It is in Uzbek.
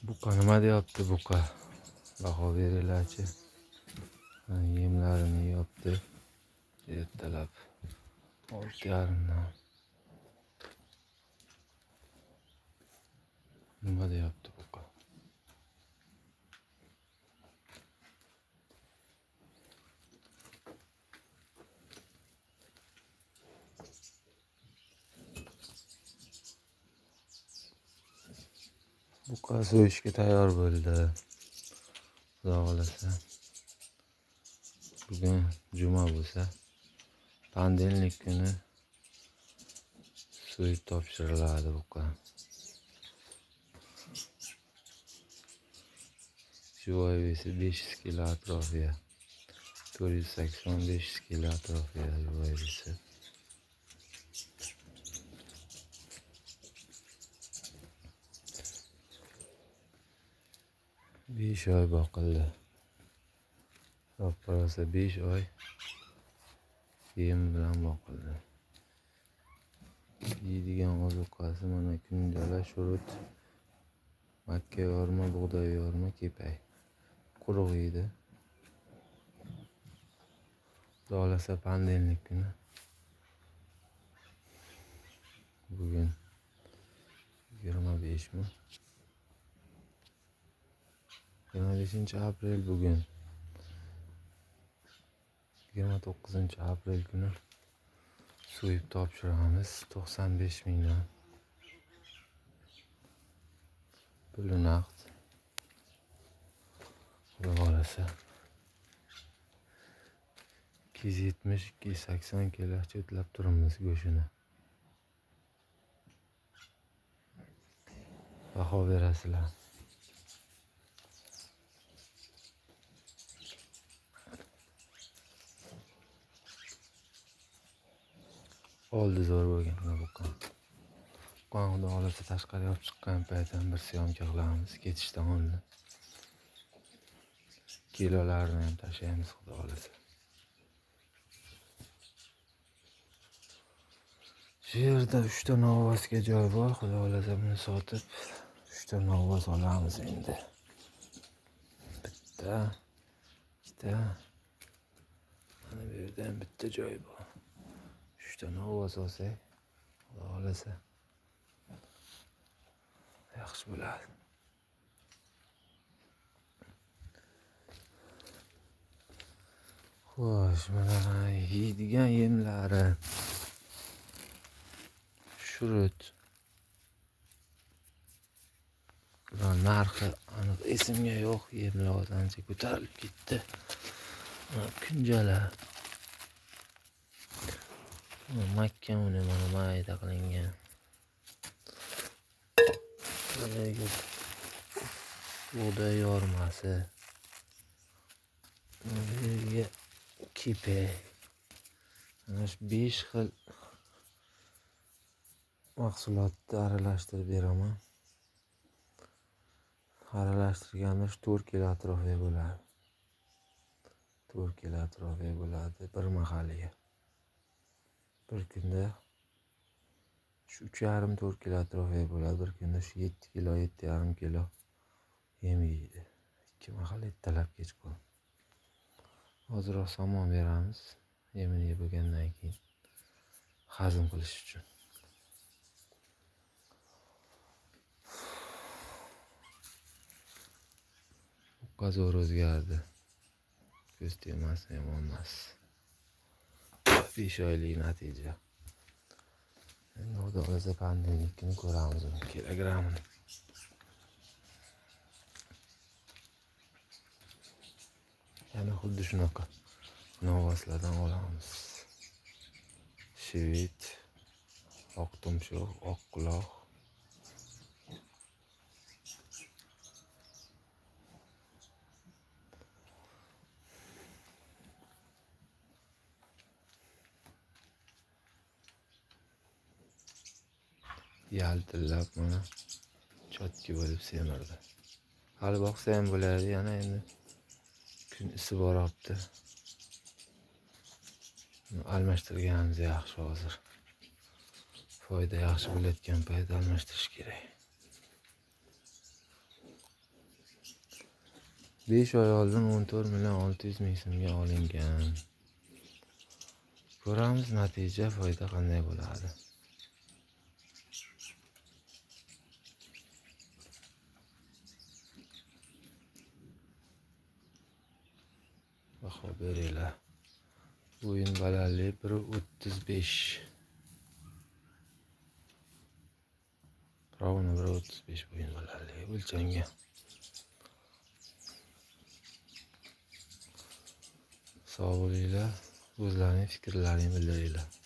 Buqa nima deyapti buqa? Baho beringlarchi. Yemlarini yeyapti. Ertalab 6:30dan. Nima deyapti buqa? Buqa so'yishga tayyor bo'ldi. Xudo xolasa. Bugun juma bo'lsa, pandelnik kuni so'yib topshiriladi buqa. Живой vesi 500 kilo atrofiga. 480-500 kilo atrofiga живой vesi. 5 oy boqildi. Roppa-rosa 5 oy yem bilan boqildi. Yeydigan ozuqasi mana kunjala, shurut, makka yorma, bug'doy yorma, kepak. Quruq yeydi. Xudo xolasa pandelnik kuni. Bugun 25mi? 25 aprel bugun. 29 aprel kuni so'yib topshiramiz. 95 mingdan. Puli naqd. Xudo xolasa. 270-280 kilo chetlab turibmiz go'shini. Baho berasizlar. Oldi zo'r bo'lgan buqa. Buqani xudo xolasa tashqariga olib chiqqan payt ham bir syomka qilamiz ketishdan oldin. Kilolarini ham tashlaymiz xudo xolasa. Shu yerda 3 ta novvosga joy bor, xudo xolasa buni sotib 3 ta novvos olamiz endi. Bitta, ikkita. Mana bu yerda ham bitta joy bor. 3 ta novvos olsak, xudo xolasa yaxshi bo'ladi. Xo'sh, mana yeydigan yemlari shurut. Ular narxi aniq esimga yo'q, yemlar hozir ancha ko'tarilib ketdi. Kunjala. Makka uni mana mayda qilingan. Bug'doy yormasi. Bu yerga kepak. Mana shu 5 xil mahsulotni aralashtirib beraman. Aralashtirganda shu 4 kilo atrofiga bo'ladi. 4 kilo atrofiga bo'ladi bir mahaliga. Bir kunda shu 3,5-4 kilo atrofiga bo'ladi. Bir kunda shu 7 kilo, 7,5 kilo yem yeydi. 2 mahal ertalab kechqurun. Ozroq somon beramiz. Yemini yeb bo'lgandan keyin hazm qilish uchun. Buqa zo'r o'zgardi. Ko'z tegmasin, yomon emas. 5 oylik natija. Endi xudo xolasa pandelnikini ko'ramiz uni kilogrammini. Yana xuddi shunaqa novvoslardan olamiz. Shved, oq tumshuq, oq quloq. Yaltillab mana chotki bo'lib semirdi. Hali boqsa ham bo'ladi, yana endi kun isib boryapti. Almashtirganimiz yaxshi hozir. Foyda yaxshi bo'layotgan payt almashtirish kerak. 5 oy oldin 14 million 600 ming so'mga olingan. Ko'ramiz natija, foyda qanday bo'ladi. Baho beringlar. Bo'yin balandligi 1.35. Ровно 1.35 bo'yin balandligi o'lchangan. Sog' bo'linglar, o'zlaring fikrlaringni bildiringlar.